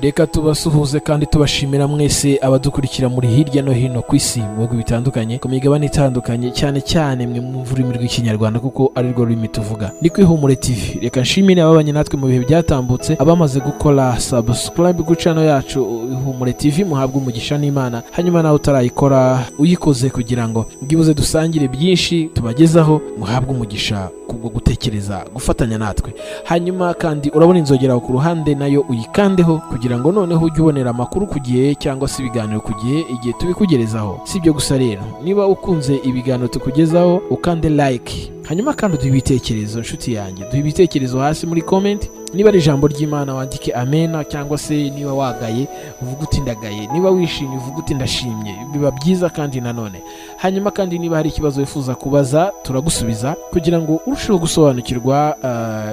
Reka tubasuhuze kandi tubashimira mwese abadukurikira muri hirya no hino ku isi, mu bihugu bitandukanye, ku migabane itandukanye, cyane cyane mwe mwumva ururimi rw'Ikinyarwanda, kuko ari rwo rurimi tuvuga. Ni ku Ihumure TV. Reka nshimire ababanye natwe mu bihe byatambutse, abamaze gukora subscribe ku channel yacu Ihumure TV, muhabwe umugisha n'Imana. Hanyuma nawe utarayikora, uyikoze kugira ngo bwibuze dusangire byinshi tubagezaho, muhabwe umugisha kubwo gutekereza gufatanya natwe. Hanyuma kandi urabona inzogera aho ku ruhande, nayo uyikandeho kugira ngo noneho ujye ubonera amakuru ku gihe cyangwa se ibiganiro ku gihe igihe tubikugerezaho. Si ibyo gusa rero, niba ukunze ibiganiro tukugezaho, ukande like, hanyuma kandi uduhe ibitekerezo. Inshuti yanjye, duhe ibitekerezo hasi muri comment. Niba ari ijambo ry'Imana, wandike amena, cyangwa se niba wagaye, uvuge uti "Ndagaye", niba wishimye, uvuge uti "Ndashimye". Biba byiza. Kandi nanone, hanyuma kandi niba hari ikibazo wifuza kubaza, turagusubiza kugira ngo urusheho gusobanukirwa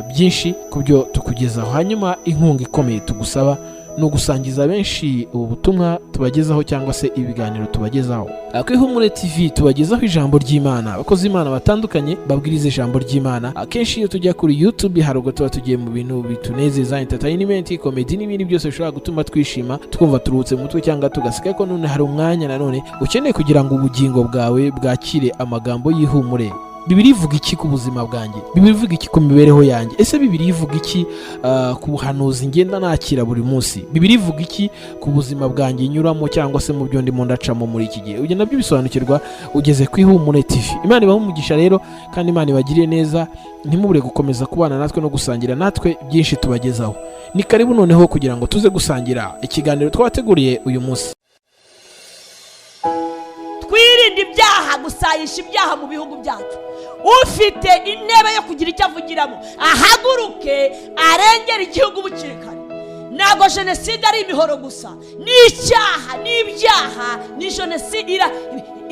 byinshi ku byo tukugezaho. Hanyuma inkunga ikomeye tugusaba ni ugusangiza benshi ubu butumwa tubagezaho cyangwa se ibiganiro tubagezaho. Ku Ihumure TV tubagezaho ijambo ry'Imana, abakozi b'Imana batandukanye babwiriza ijambo ry'Imana. Akenshi iyo tujya kuri YouTube, hari ubwo tuba tugiye mu bintu bitunezeza, entertainment, comedy n'ibindi byose bishobora gutuma twishima, twumva turuhutse mu mutwe cyangwa tugaseka. Ariko none hari umwanya nanone ukeneye kugira ngo ubugingo bwawe bwakire amagambo y'ihumure. Bibiliya ivuga iki ku buzima bwanjye? Bibiliya ivuga iki ku mibereho yanjye? Ese Bibiliya ivuga iki ku buhanuzi ngenda nakira buri munsi? Bibiliya ivuga iki ku buzima bwanjye nyuramo cyangwa se mu byo ndimo ndacamo muri iki gihe? Ibyo nabyo bisobanukirwa ugeze ku Ihumure TV. Imana ibahe umugisha rero, kandi Imana ibagiriye neza. Ntimubure gukomeza kubana natwe no gusangira natwe byinshi tubagezaho. Ni karibu noneho kugira ngo tuze gusangira ikiganiro twabateguriye uyu munsi. Twirinde ibyaha, gusayisha ibyaha mu bihugu byacu. Ufite intebe yo kugira icyo avugiramo ahaguruke arengere igihugu bukiri kare. Ntabwo jenoside ari imihoro gusa, ni icyaha, ni ibyaha, ni jenoside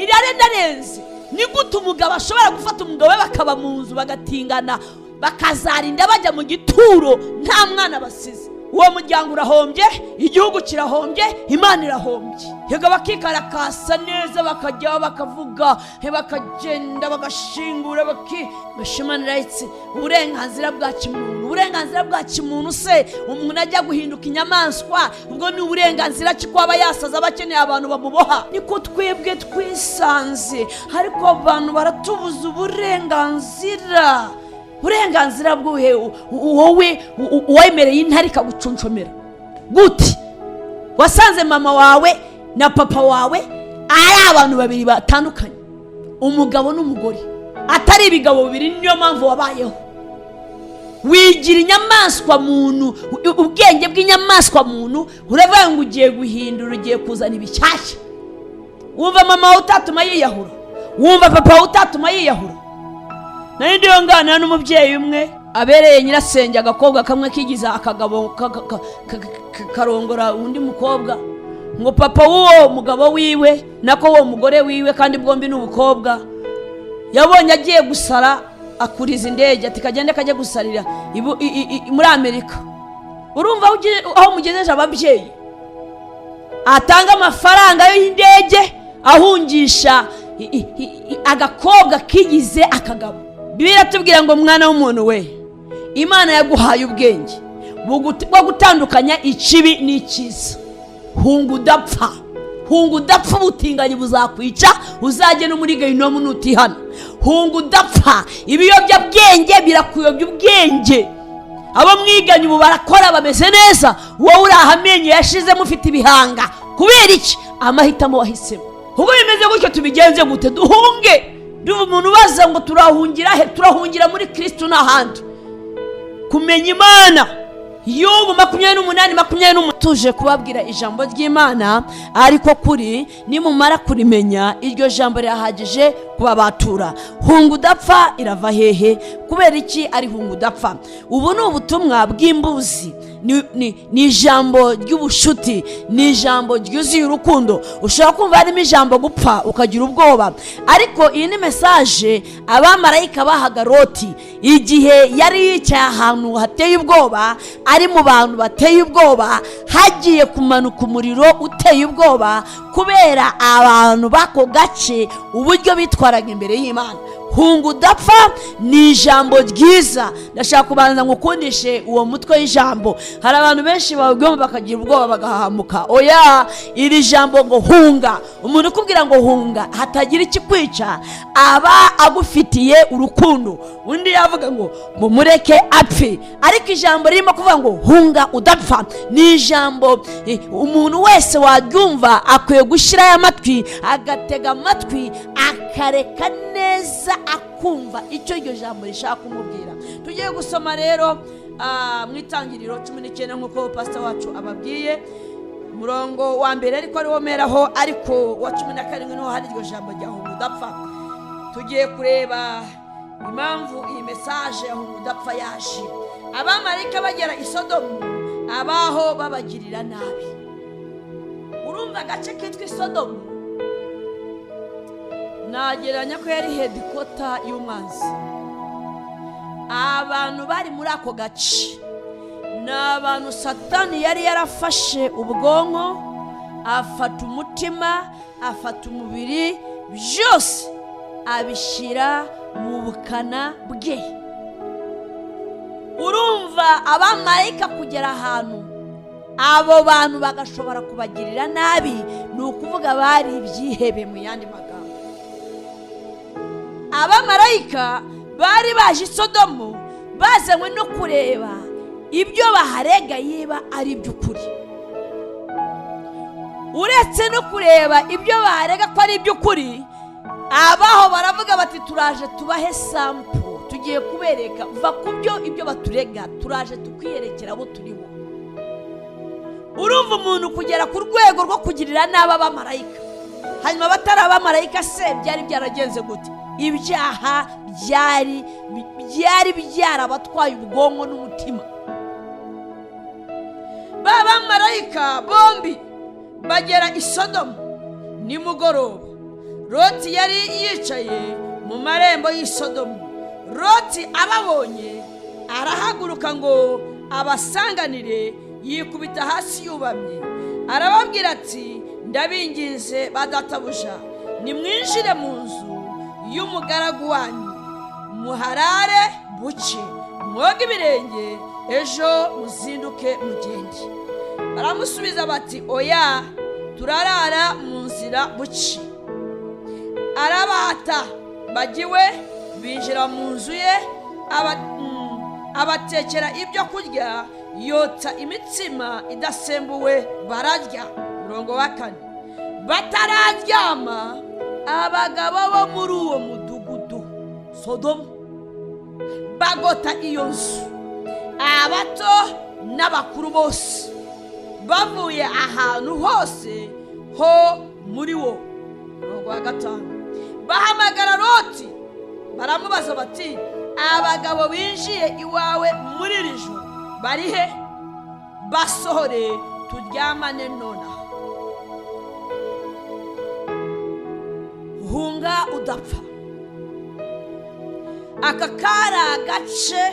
irarenze. Ni gute umugabo ashobora gufata umugabo we bakaba mu nzu, bagatingana, bakazarinda bajya mu gituro nta mwana basize? Uwo muryango urahombye, igihugu kirahombye, Imana irahombye. Yego, bakikarakasa neza, bakajya bakavuga, bakagenda bagashingura, baki human rights, uburenganzira bwa kimuntu. Uburenganzira bwa kimuntu se, umuntu ajya guhinduka inyamaswa, ubwo ni uburenganzira ki, ko aba yasaza, aba akeneye abantu bamuboha? Niko twebwe twisanze, ariko abantu baratubuza uburenganzira. Uburenganzira bw'uhe? Wowe uwemereye intare ikagucuncomera gute? Wasanze mama wawe na papa wawe ari abantu babiri batandukanye, umugabo n'umugore, atari ibigabo bibiri. Niyo mpamvu wabayeho wigira inyamaswa muntu, ubwenge bw'inyamaswa muntu. Uravuga ngo ugiye guhindura, ugiye kuzana ibishyashya. Wumva mama wawe utatuma yiyahura? Wumva papa wawe utatuma yiyahura? Nari ndiyo nganira n'umubyeyi umwe abereye nyirasenge agakobwa kamwe kigize akagabo, karongora undi mukobwa, ngo papa w'uwo mugabo wiwe, nako uwo mugore wiwe, kandi bwombi ni ubukobwa, yabonye agiye gusara, akuriza indege ati kagende kajye gusarira muri Amerika. Urumva aho mugejeje ababyeyi? Atanga amafaranga y'indege ahungisha agakobwa kigize akagabo. Bibiliya iratubwira ngo mwana w'umuntu we, Imana yaguhaye ubwenge bwo gutandukanya ikibi n'icyiza. Hunga udapfa, hunga udapfa, ubutinganyi buzakwica, uzajye no muri gehinomu nutihana. Hunga udapfa, ibiyobyabwenge birakuyobya ubwenge. Abo mwiganye ubu barakora, bameze neza, wowe uri aha amenyo yashizemo, ufite ibihanga. Kubera iki? Amahitamo wahisemo. Ubwo bimeze gutyo, tubigenze gute? Duhunge. Duva umuntu ubaza ngo turahungira he? Turahungira muri Kirisitu n'ahandi kumenya Imana. Y'ubu 28:28, tuje kubabwira ijambo ry'Imana, ariko kuri nimumara kurimenya, iryo jambo rirahagije kuba batura. Hunga udapfa irava hehe? Kubera iki ari hunga udapfa? Ubu ni ubutumwa bw'imbuzi, ni ijambo ry'ubushuti, ni ijambo ryuzuye urukundo. Ushobora kumva harimo ijambo gupfa ukagira ubwoba, ariko iyi ni message abamarayika bahaga Loti igihe yari yicaye ahantu hateye ubwoba, ari mu bantu bateye ubwoba, hagiye kumanuka umuriro uteye ubwoba kubera abantu b'ako gace uburyo bitwaraga imbere y'Imana. Hunga udapfa. Hunga udapfa ni ijambo ryiza. Ndashaka kubanza ngukundishe uwo mutwe w'ijambo. Hari abantu benshi bawugoma bakagira ubwoba, bagahahamuka. Oya, iri jambo ngo hunga, umuntu ukubwira ngo hunga hatagira ikikwica aba agufitiye urukundo. Undi yavuga ngo mumureke apfe, ariko ijambo ririmo kuvuga ngo hunga udapfa ni ijambo umuntu wese waryumva akwiye gushyiraho amatwi, agatega amatwi, akareka neza akumva icyo iryo jambo rishaka kumubwira. Tugiye gusoma rero mu Itangiriro 19, nk'uko pasita wacu ababwiye, umurongo wa mbere ariko ariwo meraho, ariko wa 17 niho hari iryo jambo rya hunga udapfa. Tugiye kureba impamvu iyi message ya hunga udapfa yaje. Abamarayika bagera i Sodomu, abaho babagirira nabi. Urumva agace kitwa Isodomu, nagereranya ko yari headquarter y'umwanzi. Abantu bari muri ako gace ni abantu Satani yari yarafashe ubwonko, afata umutima, afata umubiri, byose abishyira mu bukana bwe. Urumva abamarayika kugera ahantu abo bantu bagashobora kubagirira nabi, ni ukuvuga bari ibyihebe. Mu yandi magambo, abamarayika bari baje i Sodomu bazanywe no kureba ibyo baharega yiba ari iby'ukuri. Uretse no kureba ibyo barega ko ari iby'ukuri, abaho baravuga bati: "Turaje tubahe sample, tugiye kubereka, va ku byo ibyo baturega, turaje tukwiyerekera abo turibo." Urumva umuntu kugera ku rwego rwo kugirira nabi abamarayika, hanyuma batari abamarayika se byari byaragenze gute? Ibyaha byari byarabatwaye ubwonko n'umutima. Ba bamarayika bombi bagera i Sodomu nimugoroba. Loti yari yicaye mu marembo y'i Sodomu. Loti ababonye arahaguruka ngo abasanganire, yikubita hasi yubamye, arababwira ati: "Ndabinginze ba databuja, nimwinjire mu nzu y'umugaragu wanyu, muharare buke, mwoge ibirenge, ejo muzinduke mugende." Baramusubiza bati: "Oya, turarara mu nzira buke." Arabahata bajya iwe, binjira mu nzu ye, abatekera ibyo kurya, yotsa imitsima idasembuwe, bararya. Murongo wa 4: batararyama, abagabo bo muri uwo mudugudu Sodomu bagota iyo nzu, abato n'abakuru bose, bavuye ahantu hose ho muri wo. Murongo wa 5: bahamagara Loti, baramubaza bati: "Abagabo binjiye iwawe muri iri joro bari he? Basohore turyamane nonaha." Hunga udapfa. Aka kari agace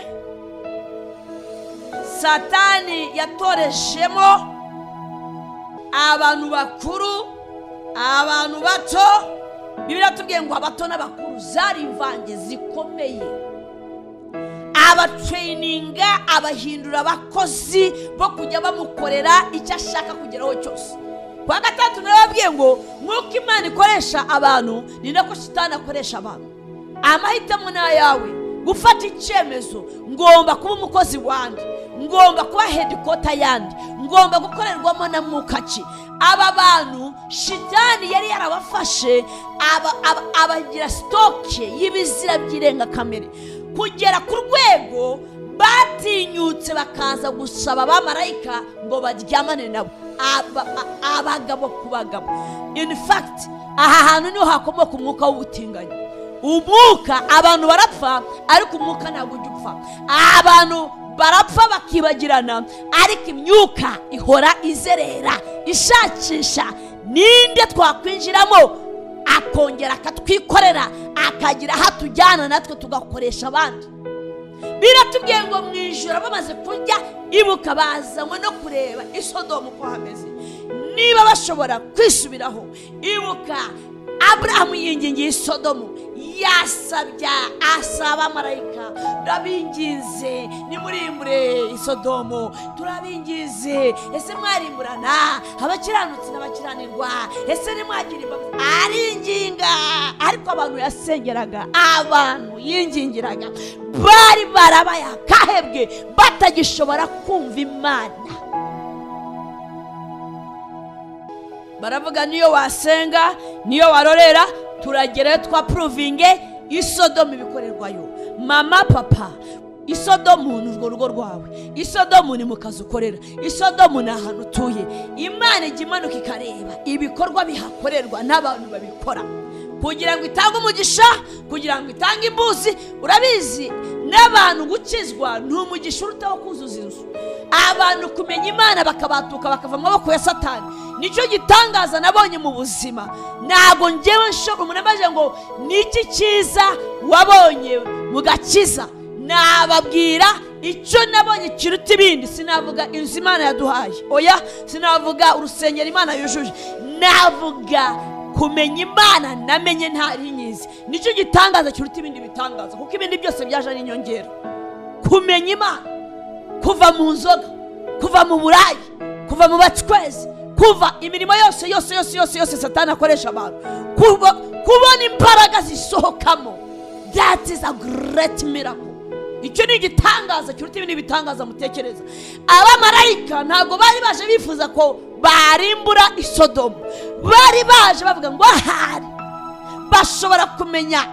Satani yatorejemo abantu bakuru, abantu bato. Bibiliya tubwiye ngo abato n'abakuru zari imvange zikomeye. Abatraininga, abahindura abakozi bo kujya bamukorera icyo ashaka kugeraho cyose. Kwa gatatu narababwiye ngo nk'uko Imana ikoresha abantu, ni nako Shitani akoresha abantu. Amahitamo ni ayawe, gufata icyemezo: ngomba kuba umukozi wandi, ngomba kuba headquarter yandi, ngomba gukorerwamo na mwuka ki? Aba bantu Shitani yari yarabafashe, abagira stock y'ibizira by'irengakamere, kugera ku rwego batinyutse bakaza gusaba abamarayika ngo baryamane nabo, abagabo ku bagabo. In fact, aha hantu niho hakomoka umwuka w'ubutinganyi. Umwuka, abantu barapfa ariko umwuka ntabwo ujya upfa. Abantu barapfa bakibagirana, ariko imyuka ihora izerera ishakisha ninde twakwinjiramo akongera akatwikorera, akagira aho atujyana, natwe tugakoresha abandi. Biratubwiye ngo mu ijoro bamaze kurya, ibuka bazanywe no kureba Isodomu uko hameze, niba bashobora kwisubiraho. Ibuka Aburahamu yingingiye Isodomu. Yasabye, asaba marayika: "Turabinginze, nimurimbure Isodomu, turabinginze. Ese mwarimburana abakiranutsi n'abakiranirwa? Ese nimwagira imbabazi?" Aringinga, ariko abantu yasengeraga, abantu yingingiraga, bari barabaye akahebwe, batagishobora kumva Imana. Baravuga: "Niyo wasenga, niyo warorera, turagerayo twapuruvinge Isodomu ibikorerwayo." Mama, papa, Isodomu ni urwo rugo rwawe, Isodomu ni mu kazi ukorera, Isodomu ni ahantu utuye. Imana ijya imanuka ikareba ibikorwa bihakorerwa n'abantu babikora, kugira ngo itange umugisha, kugira ngo itange imbuzi. Urabizi, n'abantu gukizwa ni umugisha urutaho kuzuza inzu. Abantu kumenya Imana bakabatuka, bakava mu maboko ya Satani, nicyo gitangaza nabonye mu buzima. Ntabwo ngewe nshobora, umuntu amaze ngo: "Ni iki cyiza wabonye mu gakiza?" Nababwira icyo nabonye kiruta ibindi. Sinavuga inzu Imana yaduhaye, oya, sinavuga urusengero Imana yujuje, navuga kumenya Imana namenye ntari nyizi. Nicyo gitangaza kiruta ibindi bitangaza, kuko ibindi byose byaje ari inyongera. Kumenya Imana, kuva mu nzoga, kuva mu burayi, kuva mu bacwezi, kuva imirimo yose yose yose yose yose Satani akoresha abantu, kubona imbaraga zisohokamo, that is a great miracle. Icyo ni igitangaza kiruta ibindi bitangaza mutekereza. Abamarayika ntabwo bari baje bifuza ko barimbura Isodomu, bari baje bavuga ngo ahari bashobora kumenya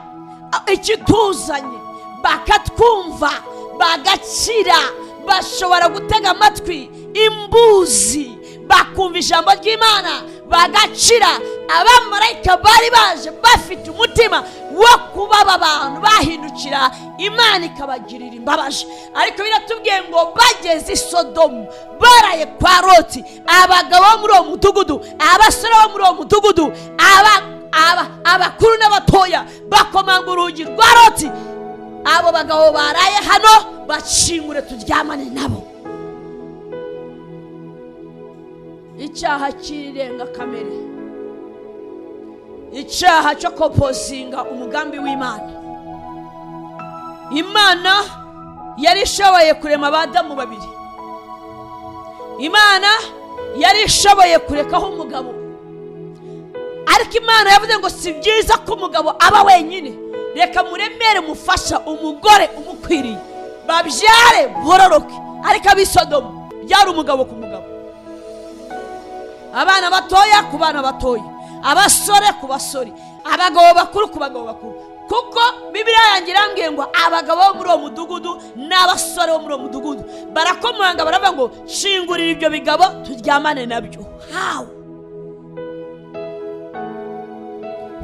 ikituzanye, bakatwumva, bagakira. Bashobora gutega amatwi imbuzi, bakumva ijambo ry'Imana, bagakira. Abamarayika bari baje bafite umutima wo kuba aba bantu bahindukira, Imana ikabagirira imbabazi. Ariko biratubwiye ngo bageze i Sodomu, baraye kwa Loti, abagabo bo muri uwo mudugudu, abasore bo muri uwo mudugudu, abakuru n'abatoya, bakomanga urugi rwa Loti: "Abo bagabo baraye hano, bacingure turyamane nabo." Icyaha cy'irenga kamere, icyaha cyo kopozinga umugambi w'Imana. Imana yari ishoboye kurema Abadamu babiri, Imana yari ishoboye kurekaho umugabo, ariko Imana yavuze ngo: "Si byiza ko umugabo aba wenyine, reka muremere mufasha, umugore umukwiriye, babyare bororoke." Ariko ab'isodomu byari umugabo ku mugabo, abana batoya ku bana batoya, abasore ku basore, abagabo bakuru ku bagabo bakuru. Kuko Bibiliya yanjye irambwiye ngo abagabo bo muri uwo mudugudu n'abasore bo muri uwo mudugudu barakomanga, baravuga ngo: "Shingurira ibyo bigabo turyamane nabyo." Hawe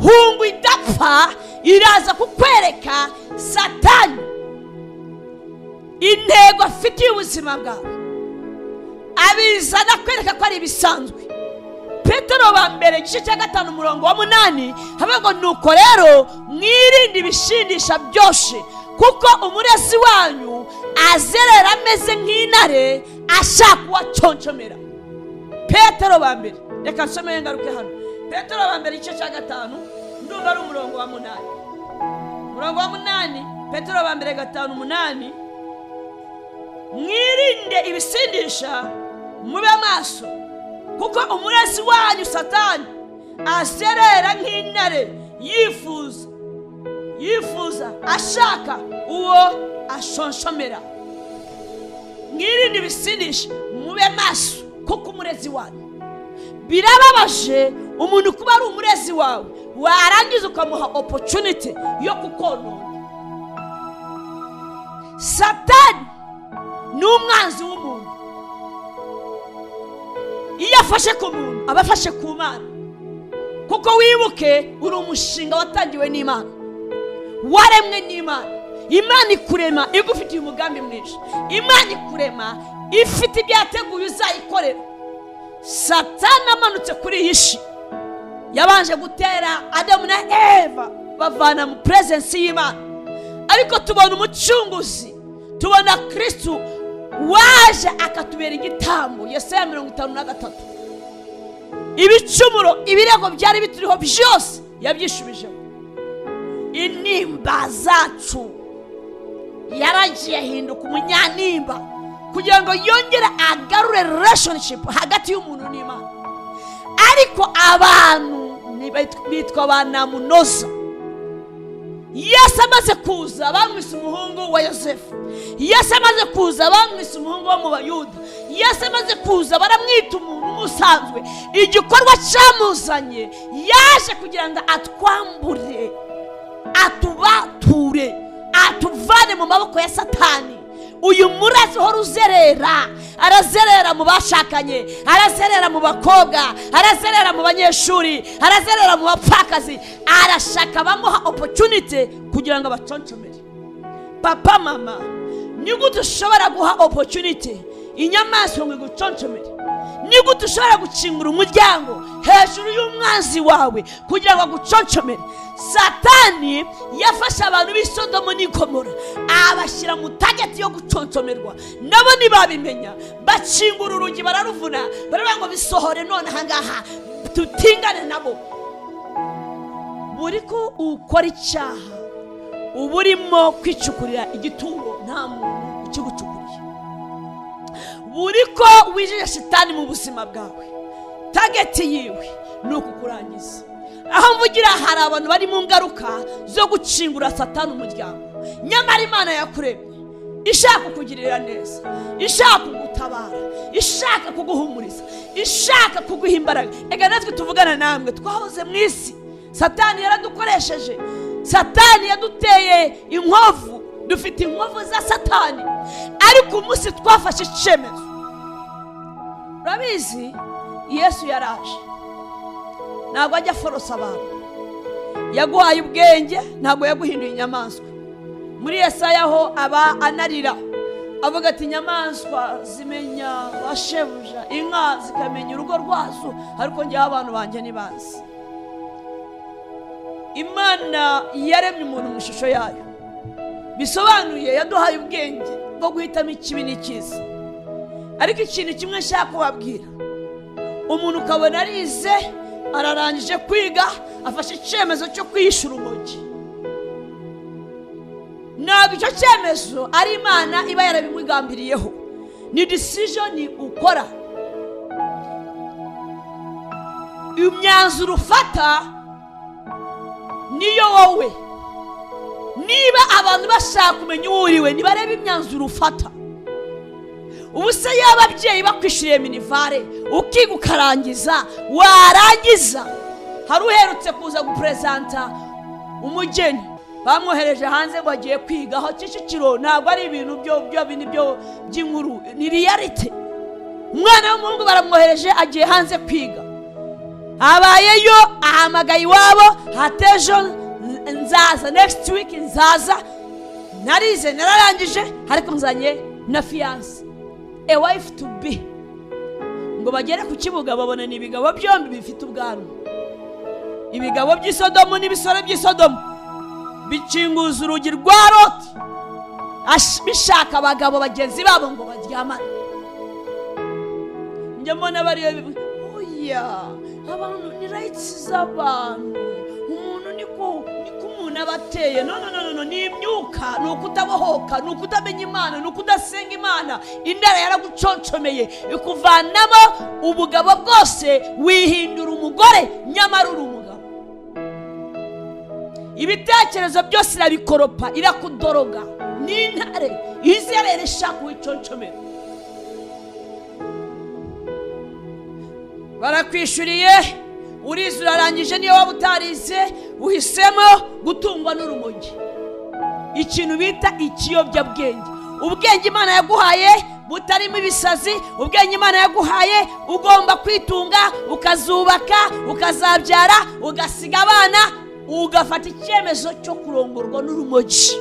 hungu idapfa iraza kukwereka Satani intego afitiye ubuzima bwawe, abizana kwereka ko ari ibisanzwe. Petero wa mbere, igice cya 5, umurongo wa 8, havuga ngo: "Nuko rero mwirinde ibishindisha byose, kuko umurezi wanyu azerera ameze nk'intare ashaka uwaconshomera." Petero wa mbere, reka nsomeye ngaruke hano. Petero wa mbere, igice cya 5, ndumva ari umurongo wa 8, umurongo wa 8. Petero wa mbere 5:8: "Mwirinde ibisindisha, mube maso, kuko umurezi wanyu Satani azerera nk'intare, yifuza ashaka uwo ashonshomera." Mwirinde ibisindisha, mube maso, kuko umurezi wanyu. Birababaje umuntu kuba ari umurezi wawe, warangiza ukamuha opportunity yo kukonona. Satani ni umwanzi w'umuntu. Iyo afashe ku muntu, aba afashe ku Mana, kuko wibuke uri umushinga watangiwe n'Imana, waremwe n'Imana. Imana ikurema igufitiye umugambi mwinshi, Imana ikurema ifite ibyo yateguye uzayikorera. Satani amanutse kuri iyi shi, yabanje gutera Adamu na Eva, bavana mu presence y'Imana. Ariko tubona umucunguzi, tubona Kirisitu waje akatubera igitambo. Yesaya 53: ibicumuro, ibirego byari bituriho byose yabyishubijeho. Intimba zacu yaragiye ahinduka umunyantimba kugira ngo yongere agarure relationship hagati y'umuntu n'Imana. Ariko abantu bitwa ba namunoza. Yesu amaze kuza bamwise umuhungu wa Yosefu. Yesu amaze kuza bamwise umuhungu wo mu Bayuda. Yesu amaze kuza baramwita umuntu usanzwe. Igikorwa cyamuzanye, yaje kugira ngo atwambure, atubature, atuvane mu maboko ya Satani. Uyu murazi uhora uzerera, arazerera mu bashakanye, arazerera mu bakobwa, arazerera mu banyeshuri, arazerera mu bapfakazi. Arashaka bamuha opportunity kugira ngo abaconcomere. Papa, mama, ni gute ushobora guha opportunity inyamaswa ngo iguconcomere? Ni gute ushobora gukingura umuryango hejuru y'umwanzi wawe kugira ngo aguconcomere? Satani yafashe abantu b'i Sodomu n'i Gomora, abashyira mu target yo guconcomerwa. Nabo ntibabimenya, bakingura urugi bararuvuna, baravuga ngo bisohore none ahangaha tutingane nabo. Buri ko ukora icyaha uba urimo kwicukurira igituro, nta muntu ukigucukuriye. Buri ko winjije shitani mu buzima bwawe, target yiwe ni ukukurangiza. Aho mvugira hari abantu bari mu ngaruka zo gukingura Satani umuryango, nyamara Imana yakuremye ishaka kukugirira neza, ishaka kugutabara, ishaka kuguhumuriza, ishaka kuguha imbaraga. Ega natwe tuvugana namwe twahoze mu isi, Satani yaradukoresheje, Satani yaduteye inkovu, dufite inkovu za Satani. Ariko umunsi twafashe icyemezo, urabizi, Yesu yaraje, ntabwo ajya aforosa abantu. Yaguhaye ubwenge, ntabwo yaguhinduye inyamaswa. Muri Yesaya ho aba anarira avuga ati: "Inyamaswa zimenya ba shebuja, inka zikamenya urugo rwazo, ariko njyewe abantu banjye ntibazi." Imana yaremye umuntu mu ishusho yayo, bisobanuye yaduhaye ubwenge bwo guhitamo ikibi n'ikiza. Ariko ikintu kimwe nshaka kubabwira, umuntu ukabona arize, ararangije kwiga, afashe icyemezo cyo kwihisha urumogi, ntabwo icyo cyemezo ari Imana iba yarabimugambiriyeho, ni decision ukora. Imyanzuro ufata niyo wowe. Niba abantu bashaka kumenya uwo uriwe, nibarebe imyanzuro ufata. Ubu se yaba ababyeyi bakwishyuriye minerval, ukiga ukarangiza, warangiza, hari uherutse kuza guperezanta umugeni, bamwohereje hanze ngo agiye kwiga aho Kicukiro. Ntabwo ari ibintu byo bindi byo by'inkuru, ni réalité. Umwana w'umuhungu baramwohereje, agiye hanze kwiga, abayeyo, ahamagaye iwabo hatejo: "Nzaza next week, nzaza narize nararangije, ariko nzanye na fiancé, a wife to be." Ngo bagere ku kibuga babona ni ibigabo byombi bifite ubwanwa, ibigabo by'isodomu n'ibisore by'isodomu bikinguza urugi rwa Loti bishaka abagabo bagenzi babo ngo baryamane. Njya mbona bariyo, oya, abantu ni rights z'abantu, umuntu niko umuntu aba ateye. No, no, no, no, ni imyuka, ni ukutabohoka, ni ukutamenya Imana, ni ukudasenga Imana. Indara yaraguconcomeye, ikuvanamo ubugabo bwose, wihindura umugore nyamara uri umugabo. Ibitekerezo byose irabikoropa, irakudoroga. Ni intare izerera ishaka uwiconcomera. Barakwishyuriye, urize, urarangije, niyo waba utarize, uhisemo gutungwa n'urumogi, ikintu bita ikiyobyabwenge. Ubwenge Imana yaguhaye butarimo ibisazi, ubwenge Imana yaguhaye, ugomba kwitunga, ukazubaka, ukazabyara, ugasiga abana, ugafata icyemezo cyo kurongorwa n'urumogi.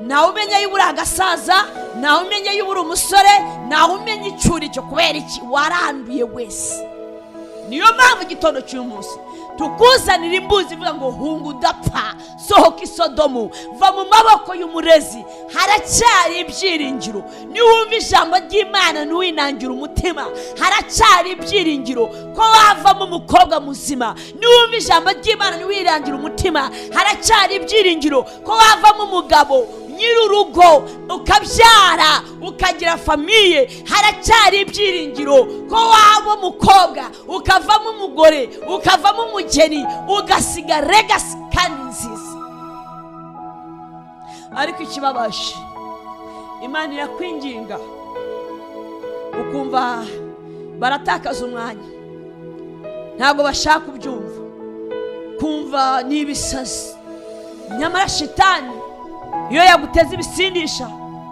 Ntawe umenya yuba uri agasaza, ntawe umenya yuba uri umusore, ntawe umenya icyo uri cyo. Kubera iki? Waranduye wese. Niyo mpamvu igitondo cy'uyu munsi tukuzanira imbuzi ivuga ngo hunga udapfa, sohoka isodomu, va mu maboko y'umurezi. Haracyari ibyiringiro. Niwumva ijambo ry'Imana ntiwinangire umutima, haracyari ibyiringiro ko wavamo umukobwa muzima. Niwumva ijambo ry'Imana ntiwinangire umutima, haracyari ibyiringiro ko wavamo umugabo nyir'urugo, ukabyara ukagira famiye. Haracyari ibyiringiro ko waba umukobwa ukavamo umugore, ukavamo umugeni, ugasiga legacy kandi nziza. Ariko ikibabaje, Imana irakwinginga ukumva baratakaza umwanya, ntabwo bashaka kubyumva, kumva ni ibisazi. Nyamara shitani iyo yaguteza ibisindisha,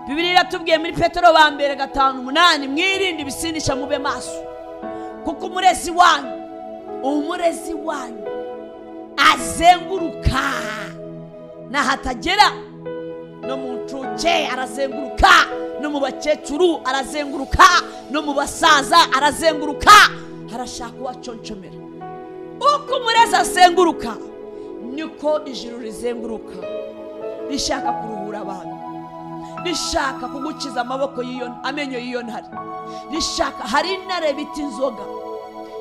Bibiliya iratubwiye muri Petero wa mbere 5:8, mwirinde ibisindisha mube maso, kuko umurezi wanyu azenguruka nahatagera, no mu ncuke arazenguruka, no mu bakecuru arazenguruka, no mu basaza arazenguruka, arashaka uwaconcomera. Uko umurezi azenguruka niko ijuru rizenguruka, rishaka kuruhura abantu, rishaka kugukiza amaboko y'iyo amenyo y'iyo ntare, rishaka. Hari intare bita inzoga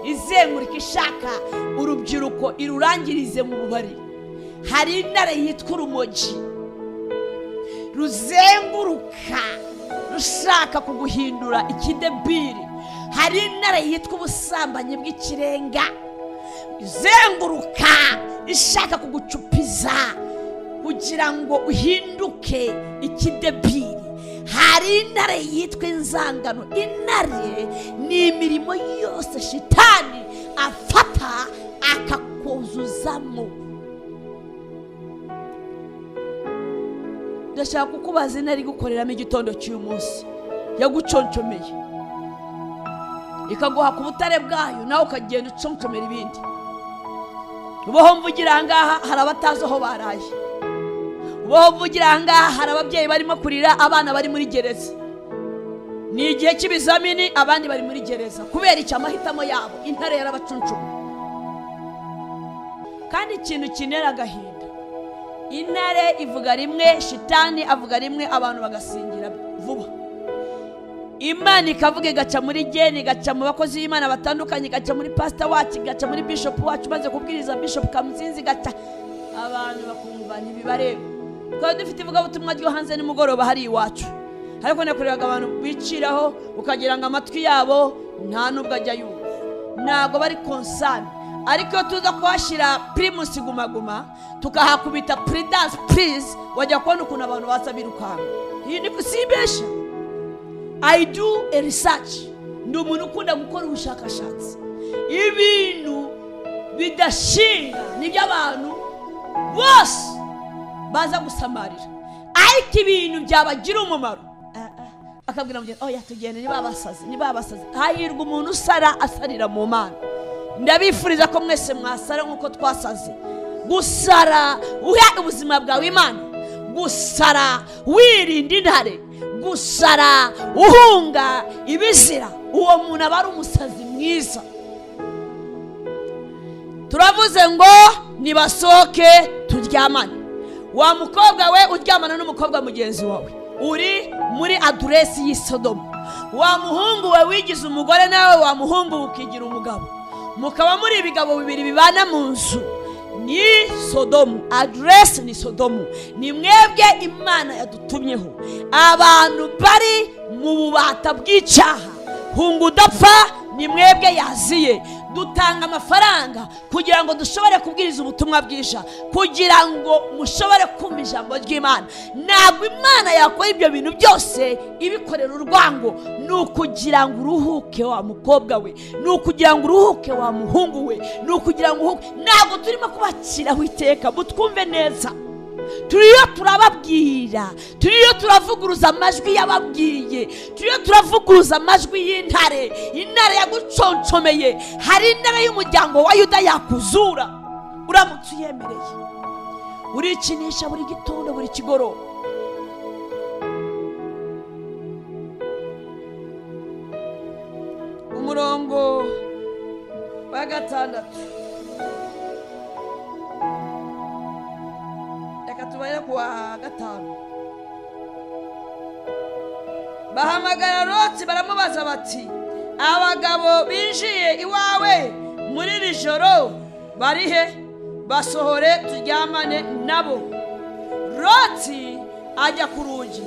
izengurika ishaka urubyiruko irurangirize mu bubari. Hari intare yitwa urumogi ruzenguruka rushaka kuguhindura ikidebiri. Hari intare yitwa ubusambanyi bw'ikirenga izenguruka ishaka kugucupiza kugira ngo uhinduke ikidebiri. Hari intare yitwa inzangano. Intare ni imirimo yose shitani afata akakuzuzamo. Ndashaka kukubaza intare igukoreramo igitondo cy'uyu munsi yaguconcomeye, ikaguha ku butare bwayo, nawe ukagenda uconcomera ibindi. Ubaho mvugira aha ngaha hari abatazi aho baraye. Ubaho mvugira aha ngaha hari ababyeyi barimo kurira, abana bari muri gereza. Ni igihe cy'ibizamini, abandi bari muri gereza kubera icyo amahitamo yabo. Intare yarabacuncuma. Kandi ikintu kinera agahinda, intare ivuga rimwe, shitani avuga rimwe, abantu bagasingira vuba. Imana ikavuga igaca muri geni, igaca mu bakozi b'Imana batandukanye, igaca muri pastor wacu, igaca muri bishop wacu maze kubwiriza Bishop Kamuzinzi, igaca abantu bakumva ntibibareba. Twari dufite ivugabutumwa ryo hanze nimugoroba hari iwacu, ariko nakorewaga abantu biciraho ukagira ngo amatwi yabo nta nubwo ajya yumva, ntabwo bari concern. Ariko iyo tuza kuhashyira Primus Guma Guma, tukahakubita Prudence Please, wajya kubona ukuntu abantu baza birukanka. Iyi ni kusibesha. I do a research. Ndi umuntu ukunda gukora ubushakashatsi. Ibintu bidashinga nibyo abantu bose baza gusamarira, ariko ibintu byabagira umumaro akabwira mugenzi, oya tugende, niba basazi. Hahirwa umuntu usara asarira mu Mana. Ndabifuriza ko mwese mwasara nk'uko twasaze. Gusara uha ubuzima bwawe Imana, gusara wirinda intare, gusara uhunga ibizira, uwo muntu aba ari umusazi mwiza. Turavuze ngo nibasohoke turyamane. Wa mukobwa we uryamana n'umukobwa mugenzi wawe, uri muri adresi y'Isodomu. Wa muhungu we wigize umugore, nawe wa muhungu ukigira umugabo, mukaba muri ibigabo bibiri bibana mu nzu, ni Sodomu. Adresi ni Sodomu. Ni mwebwe Imana yadutumyeho. Abantu bari mu bubata bw'icyaha, hunga udapfa, ni mwebwe yaziye. Dutanga amafaranga kugira ngo dushobore kubwiriza ubutumwa bwiza, kugira ngo mushobore kumva ijambo ry'Imana. Ntabwo Imana yakora ibyo bintu byose ibikorera urwango. Ni ukugira ngo uruhuke wa mukobwa we, ni ukugira ngo uruhuke wa muhungu we, ni ukugira ngo uruhuke. Ntabwo turimo kubakiraho iteka, mutwumve neza. Turiyo turababwira, turiyo turavuguruza amajwi y'ababwiye, turiyo turavuguruza amajwi y'intare. Intare yaguconcomeye. Hari intare y'umuryango wa Yuda yakuzura uramutse uyemereye. Urikinisha buri gitondo, buri kigoroba. Umurongo Wa gatandatu, reka tubare ku wa gatanu. Bahamagara Loti, baramubaza bati: "Abagabo binjiye iwawe muri iri joro bari he? Basohore turyamane nabo." Loti ajya ku rugi,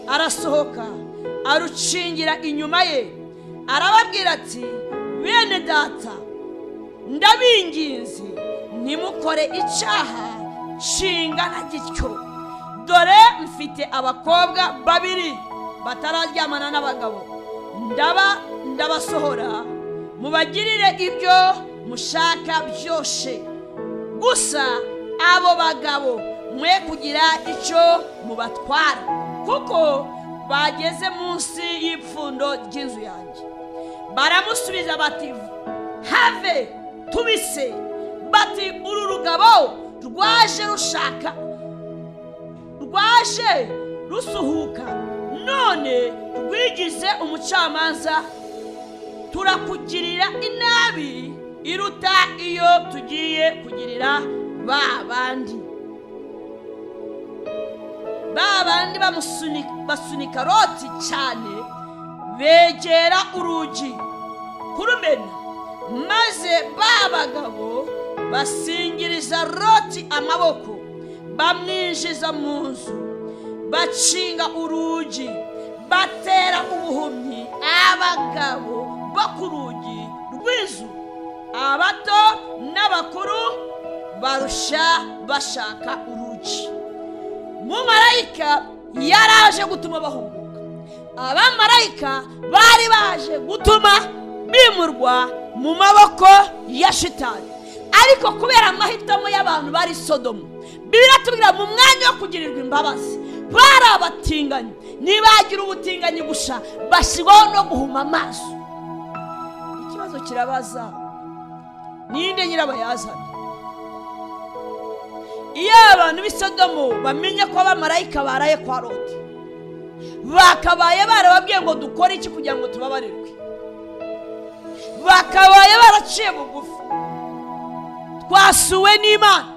arasohoka, arucingira inyuma ye, arababwira ati: "Bene data, ndabinginze, ntimukore icyaha kingana gityo. Dore mfite abakobwa babiri batararyamana n'abagabo. Ndaba ndabasohora, mubagirire ibyo mushaka byose. Gusa abo bagabo mwe kugira icyo mubatwara, kuko bageze munsi y'ipfundo ry'inzu yanjye." Baramusubiza bati: "Have tubise!" Bati: "Uru rugabo rwaje rushaka, rwaje rusuhuka, none rwigize umucamanza. Turakugirira inabi iruta iyo tugiye kugirira ba bandi." Ba bandi basunika Loti cyane, begera urugi kurumena, maze ba bagabo basingiriza Loti amaboko, bamwinjiza mu nzu, bakinga urugi, batera ubuhumyi abagabo bo ku rugi rw'inzu, abato n'abakuru barusha bashaka urugi. Mumarayika yaraje gutuma bahunguka. Abamarayika bari baje gutuma bimurwa mu maboko ya Shitani, ariko kubera amahitamo y'abantu bari Sodomu, Bibiliya tubwira mu mwanya wo kugirirwa imbabazi, bari abatinganyi. Ntibagira ubutinganyi gusa, bashyirwaho no guhuma amaso. Ikibazo kirabaza: ninde nyirabayazana? Iyo abantu b'i Sodomu bamenye ko abamarayika baraye kwa Loti, bakabaye barababwiye ngo: "Dukore iki kugira ngo tubabarirwe?" Bakabaye baraciye bugufi: "Twasuwe n'Imana,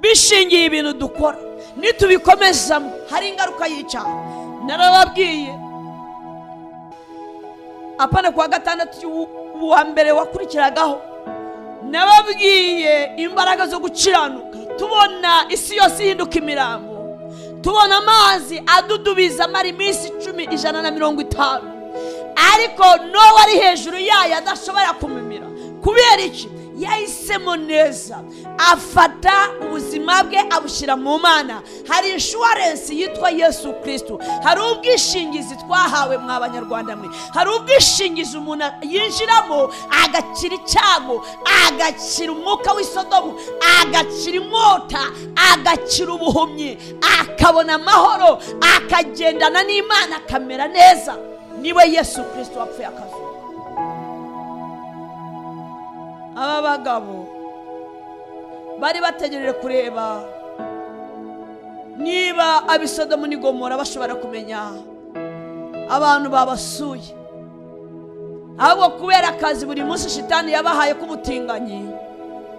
bishingiye ibintu dukora, nitubikomezamo hari ingaruka y'icyaha." Narababwiye, apana kuwa gatandatu, uwa mbere wakurikiragaho, nababwiye imbaraga zo gukiranuka. Tubona isi yose ihinduka imirambo, tubona amazi adudubiza amara iminsi 10, 150, ariko Nowa ari hejuru yayo adashobora kumumira. Kubera iki? Yahisemo neza, afata ubuzima bwe abushyira mu Mana. Hari insurance yitwa Yesu Kirisitu, hari ubwishingizi twahawe. Mwa Banyarwanda mwe, hari ubwishingizi umuntu yinjiramo agakira icyago, agakira umwuka w'isodomu, agakira inkota, agakira ubuhumyi, akabona amahoro, akagendana n'Imana, akamera neza. Niwe Yesu Kirisito wapfuye akazuka. Aba bagabo bari bategereje kureba niba ab'isodomu n'Igomora bashobora kumenya abantu babasuye. Ahubwo kubera akazi buri munsi Shitani yabahaye k'ubutinganyi,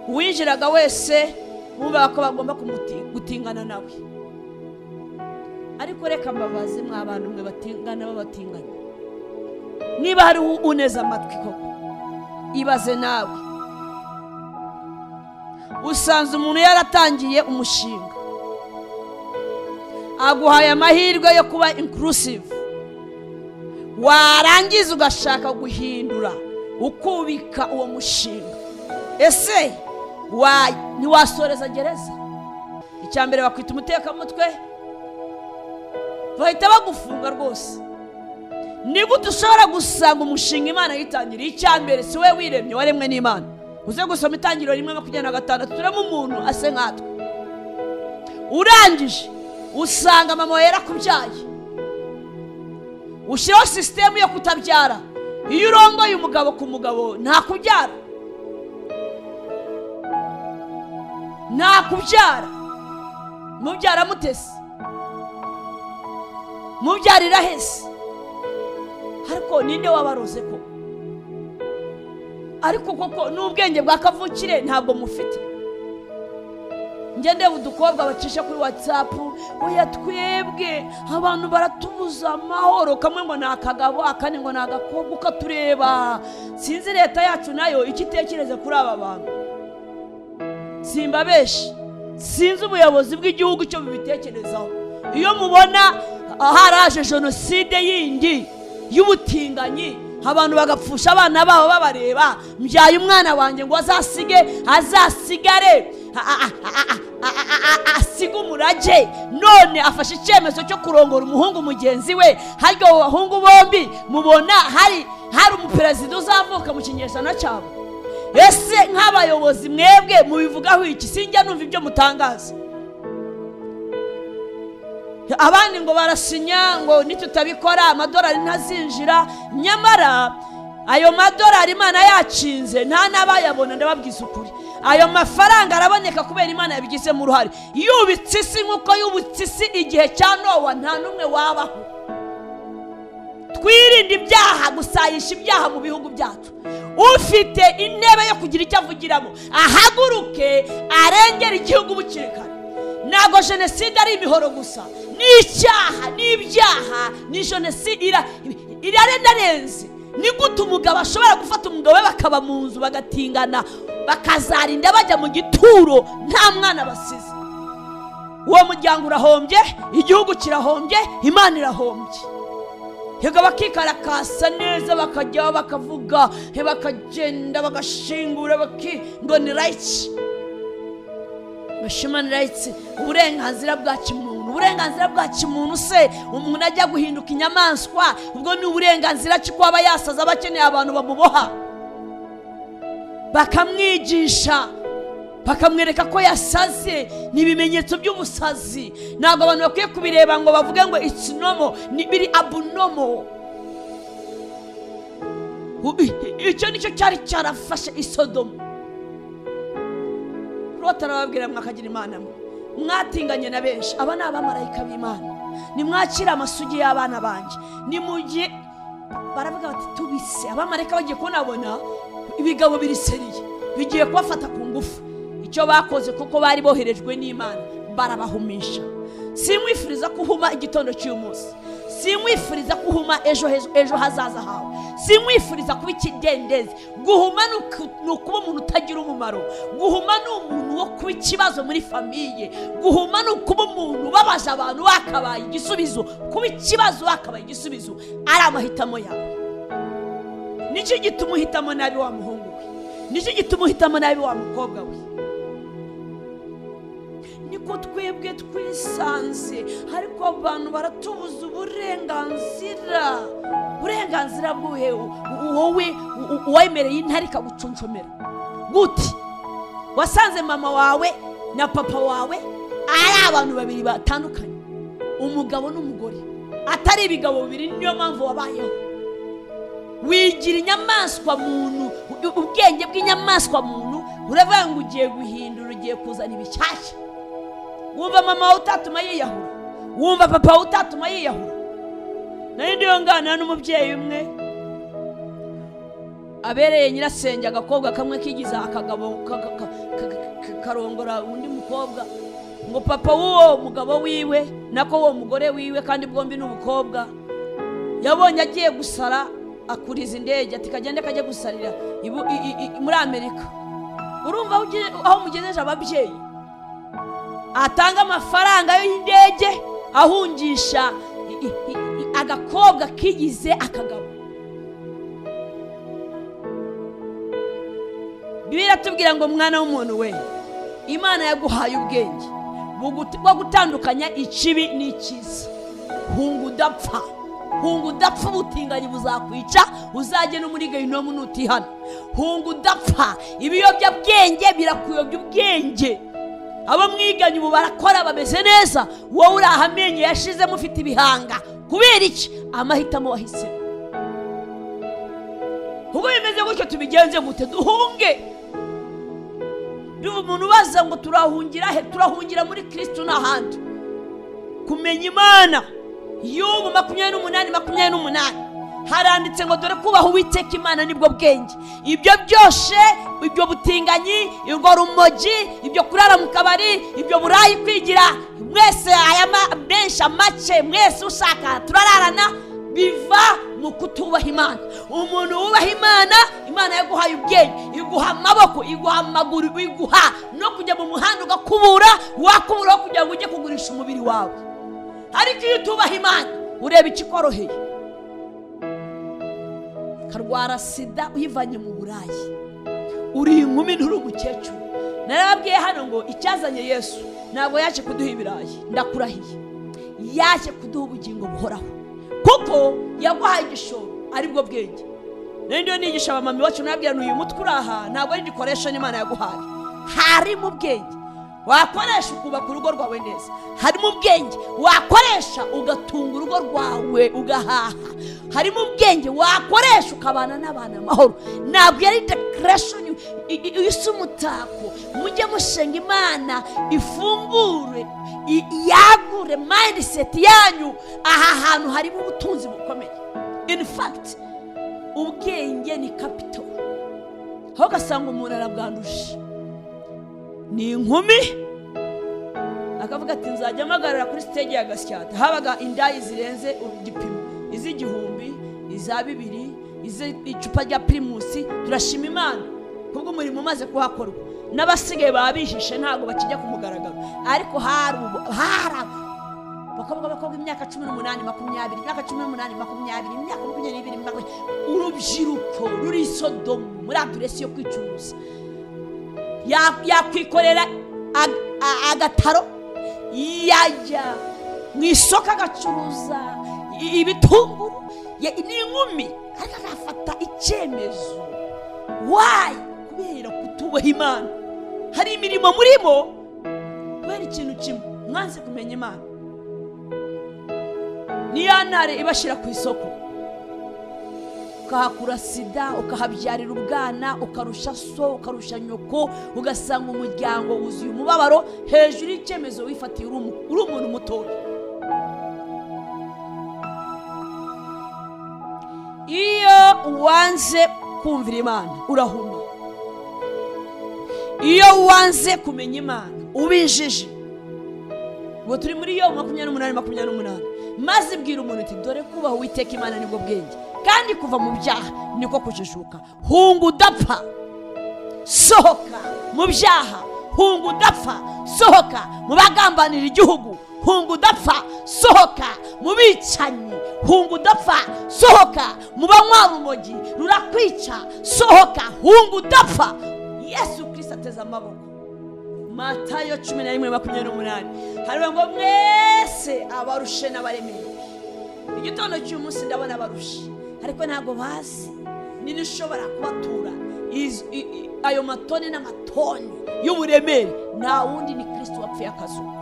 uwinjiraga wese bumvaga ko bagomba gutingana nawe. Ariko reka mbabaze, mwa bantu mwe batingana b'abatinganye, niba hariho uneze amatwi koko, ibaze nawe: usanze umuntu yaratangiye umushinga, aguhaye amahirwe yo kuba inclusive, warangiza ugashaka guhindura, ukubika uwo mushinga. Ese ntiwasoreza gereza? Icya mbere bakwita umutekamutwe, bahita bagufunga rwose. Ni gute ushobora gusanga umushinga Imana yitangiriye? Icya mbere, si we wiremye, waremwe n'Imana. Uze gusoma Itangiriro 1:26, turemo umuntu ase nkatwe. Urangije usanga mama wawe yarakubyaye, ushyiraho sisitemu yo kutabyara. Iyo urongoye umugabo ku mugabo, ntakubyara, ntakubyara. Mubyara mutesi, mubyarira hese? Ariko ninde wabaroze ko Ariko koko n'ubwenge bwa kavukire ntabwo mufite. Ngende udukobwa bacisha kuri WhatsApp, oya twebwe abantu baratubuza amahoro, kamwe ngo nakagabo akandi ngo nagakobwa, ukatureba. Sinzi leta yacu nayo ikitekereza kuri aba bantu, simbabeshe, sinzi ubuyobozi bw'igihugu icyo bibitekerezaho. Iyo mubona haraje jenoside yindi y'ubutinganyi, abantu bagapfusha abana babo babareba, mbyaye umwana wanjye ngo azasigare asiga umurage, none afashe icyemezo cyo kurongora umuhungu mugenzi we. Harya abo bahungu bombi mubona hari umuperezida uzavuka mu kinyejana cyabo? Ese nk'abayobozi mwebwe mubivugaho iki? Sinjya numva ibyo mutangaza. Abandi ngo barasinya ngo nitutabikora amadolari ntazinjira, nyamara ayo madolari Imana yacinze nta n'abayabona. Ndababwiza ukuri, ayo mafaranga araboneka kubera Imana yabigizemo uruhare. Yubitse isi nk'uko yubitse isi igihe cya Nowa, nta n'umwe wabaho. Twirinde ibyaha, gusayisha ibyaha mu bihugu byacu. Ufite intebe yo kugira icyo avugiramo ahaguruke arengere igihugu bukiri kare. Ntabwo jenoside ari imihoro gusa, n'icyaha n'ibyaha ni jenoside irarenze. Ni gute umugabo ashobora gufata umugabo we bakaba mu nzu bagatingana, bakazarinda bajya mu gituro nta mwana basize? Uwo muryango urahombye, igihugu kirahombye, Imana irahombye. Yego bakikarakasa neza, bakajya bakavuga, bakagenda bagashingura, ngo ni rights, human rights, uburenganzira bwa kimuntu. Uburenganzira bwa kimuntu se umuntu ajya guhinduka inyamaswa, ubwo ni uburenganzira ki ko aba yasaza, abakeneye abantu bamuboha bakamwigisha, bakamwereka ko yasaze? Ni ibimenyetso by'ubusazi. Ntabwo abantu bakwiye kubireba ngo bavuge ngo it's normal, ni biri abnormal. Icyo nicyo cyari cyarafashe Isodomu. Loti arababwira, mwakagira Imana mwe, mwatinganye na benshi, aba ni abamarayika b'Imana, nimwakire amasugi y'abana banjye. Nimujye baravuga bati tubise abamarayika bagiye kubonabona ibigabo biri seriye bigiye kubafata ku ngufu. Icyo bakoze kuko bari boherejwe n'Imana, barabahumisha. Simwifuriza kuhuma igitondo cy'uyu munsi, simwifuriza kuhuma ejo hazaza hawe, simwifuriza kuba ikidendezi. Guhuma ni ukuba umuntu utagira umumaro, guhuma ni umuntu wo kuba ikibazo muri famiye, guhuma ni ukuba umuntu ubabaje abantu bakabaye igisubizo. Kuba ikibazo bakabaye igisubizo ari amahitamo yawe. Nicyo gituma uhitamo nabi wa muhungu we, nicyo gituma uhitamo nabi wa mukobwa we. Niko twebwe twisanze, ariko abantu baratubuza uburenganzira. Uburenganzira bw'uhe? Wowe uwemereye intare ikagucuncumira gute? Wasanze mama wawe na papa wawe ari abantu babiri batandukanye, umugabo n'umugore, atari ibigabo bibiri. Niyo mpamvu wabayeho wigira inyamaswa muntu, ubwenge bw'inyamaswa muntu. Uravuga ngo ugiye guhindura, ugiye kuzana ibishyashya. Wumva mama wawe utatuma yiyahura, wumva papa wawe utatuma yiyahura. Nari ndiyo nganira n'umubyeyi umwe abereye nyirasenge agakobwa kamwe kigize akagabo karongora undi mukobwa, ngo papa w'uwo mugabo wiwe nako uwo mugore wiwe, kandi bwombi n'ubukobwa, yabonye agiye gusara akuriza indege ati kagende kajye gusarira muri Amerika. Urumva aho mugejeje ababyeyi, atanga amafaranga y'indege ahungisha agakobwa kigize akagabo. Bibiliya iratubwira ngo mwana w'umuntu we, Imana yaguhaye ubwenge bwo gutandukanya ikibi n'ikiza. Hunga udapfa, hunga udapfa, ubutinganyi buzakwica, uzajye no muri gehinomu nutihana. Hunga udapfa, ibiyobyabwenge birakuyobya ubwenge. Abo mwiganye ubu barakora bameze neza, wowe uri aha amenyo yashizemo ufite ibihanga. Kubera iki? Amahitamo wahisemo. Ubwo bimeze gutyo tubigenze gute? Duhunge. Duva umuntu ubaza ngo turahungira he? Turahungira muri Kristo n'ahandi. Kumenya Imana. Yobu 28:28. Haranditse ngo dore kubaha Uwiteka Imana nibwo bwenge. Ibyo byose, ibyo butinganyi, urwo rumogi, ibyo kurara mu kabari, ibyo burayi, kwigira mwese aya menshi amake, mwese ushaka turararana, biva mu kutubaha Imana. Umuntu wubaha Imana, Imana yaguhaye ubwenge, iguha amaboko, iguha amaguru, iguha no kujya mu muhanda ugakubura, wakubura kugira ngo ujye kugurisha umubiri wawe. Ariko iyo utubaha Imana, ureba ikikoroheye, ukarwara sida uyivanye mu Burayi. Uri inkumi, nturi umukecuru. Narababwiye hano ngo icyazanye Yesu, ntabwo yaje kuduha ibirayi, ndakurahiye, yaje kuduha ubugingo buhoraho, kuko yaguhaye igishoro aribwo bwenge. Rero nigisha abamama iwacu, nababwira uyu mutwe uri aha ntabwo ari decoration Imana yaguhaye. Harimo ubwenge wakoresha ukubaka urugo rwawe neza, harimo ubwenge wakoresha ugatunga urugo rwawe ugahaha, harimo ubwenge wakoresha ukabana n'abantu amahoro. Ntabwo yari decoration isa umutako. Mujye mushenga Imana ifungure, yagure mindset yanyu. Aha hantu harimo ubutunzi bukomeye. In fact, ubwenge ni capital. Aho ugasanga umuntu arabwanduje, ni inkumi, akavuga ati nzajya mpagarara kuri stage ya Gasyata. Habaga indayi zirenze igipimo, iz'igihumbi, iza 2000, icupa rya Primus. Turashima Imana kubwo umurimo umaze kuhakorwa, n'abasigaye baba bihishe, ntabwo bakijya ku mugaragaro. Ariko hari abakobwa imyaka 18, 20, imyaka 18, 20, imyaka 22, urubyiruko ruri Sodomu muri aderesi yo kwicuruza. Yakwikorera agataro, yajya mu isoko agacuruza ibitunguru. Ni inkumi, ariko agafata icyemezo. Why? Kubera kutubaha Imana. Hari imirimo murimo kubera ikintu kimwe, mwanze kumenya Imana. Niyo ntare ibashyira ku isoko, ukahakura sida, ukahabyarira ubwana, ukarusha so, ukarusha nyoko, ugasanga umuryango wuzuye umubabaro hejuru y'icyemezo wifatiye uri umuntu mutoya. Iyo wanze kumvira Imana urahuma. Iyo wanze kumenya Imana ubijije. Ngo turi muri yo 28 28. Maze ibwira umuntu iti dore kubaha Uwiteka Imana nibwo bwenge, kandi kuva mu byaha niko kujijuka. Hunga udapfa, sohoka mu byaha. Hunga udapfa, sohoka mu bagambanira igihugu. Hunga udapfa, sohoka mu bicanyi. Hunga udapfa, sohoka mu banywa urumogi rurakwica. Sohoka, hunga udapfa. Yesu Kristo ateze amaboko. Matayo 11:28 hariho ngo mwese abarushe n'abaremereye. Igitondo cy'uyu munsi ndabona abarushe, ariko ntabwo bazi nini ishobora kubatura ayo matoni n'amatoni y'uburemere. Nta wundi, ni Kristo wapfuye akazuka.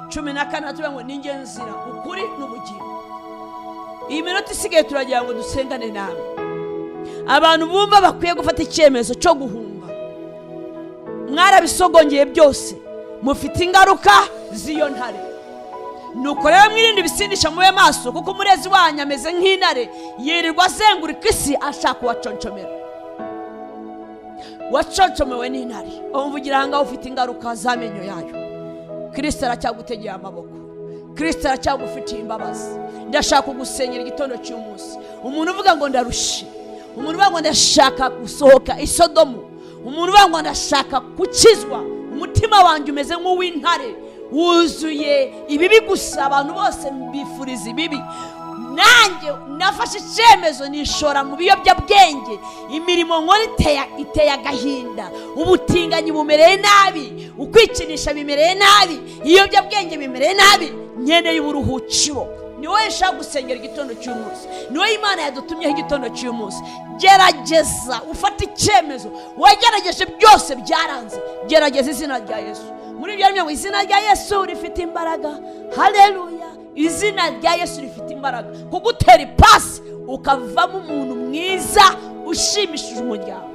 14 tuvuga ngo ninjye nzira, ukuri n'ubugingo. Iyi minota isigaye turagira ngo dusengane nawe. Abantu bumva bakwiye gufata icyemezo cyo guhunga, mwarabisogongeye byose, mufite ingaruka z'iyo ntare. Nuko rero mwirinde ibisindisha, mube maso, kuko umurezi wanyu ameze nk'intare, yirirwa azengurika isi ashaka uwaconcomera. Waconcomewe n'intare, umvugira aha ngaho, ufite ingaruka z'amenyo yayo. Kirisito aracyagutegeye amaboko, Kirisito aracyagufitiye imbabazi. Ndashaka kugusengera igitondo cy'umunsi. Umuntu uvuga ngo ndarushe, umuntu uvuga ngo ndashaka gusohoka isodomu, umuntu uvuga ngo ndashaka gukizwa, umutima wanjye umeze nk'uw'intare, wuzuye ibibi gusa, abantu bose mbifuriza ibibi, nanjye nafashe icyemezo nishora mu biyobyabwenge, imirimo nkora iteye agahinda, ubutinganyi bumereye nabi, ukwikinisha bimereye nabi, ibiyobyabwenge bimereye nabi, nkeneye uburuhukiro. Ni wowe nshaka gusengera igitondo cy'umunsi, ni wowe Imana yadutumyeho igitondo cy'umunsi. Gerageza ufate icyemezo. Wagerageje byose byaranze, gerageza izina rya Yesu. Muri ibyo ngo izina rya Yesu rifite imbaraga. Haleluya! Izina rya Yesu rifite imbaraga kugutera ipasi ukavamo umuntu mwiza ushimishije umuryango.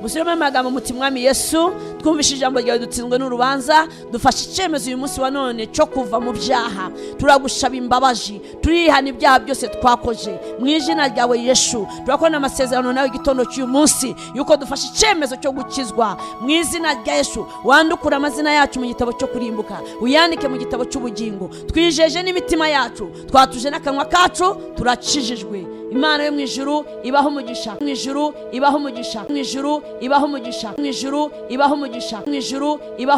Musubiremo amagambo muti: "Mwami Yesu, twumvishe ijambo ryawe, dutsinzwe n'urubanza, dufashe icyemezo uyu munsi wa none cyo kuva mu byaha. Turagusaba imbabazi, turihana ibyaha byose twakoze mu izina ryawe Yesu. Turakora amasezerano nawe igitondo cy'uyu munsi yuko dufashe icyemezo cyo gukizwa mu izina rya Yesu. Wandukura amazina yacu mu gitabo cyo kurimbuka, uyandike mu gitabo cy'ubugingo. Twijeje n'imitima yacu, twatuje n'akanwa kacu, turakijijwe." Imana yo mu ijuru ibaho umugisha, mu ijuru ibaho umugisha, mu ijuru ibaho umugisha, mu ijuru ibaho umugisha, mu ijuru ibaho.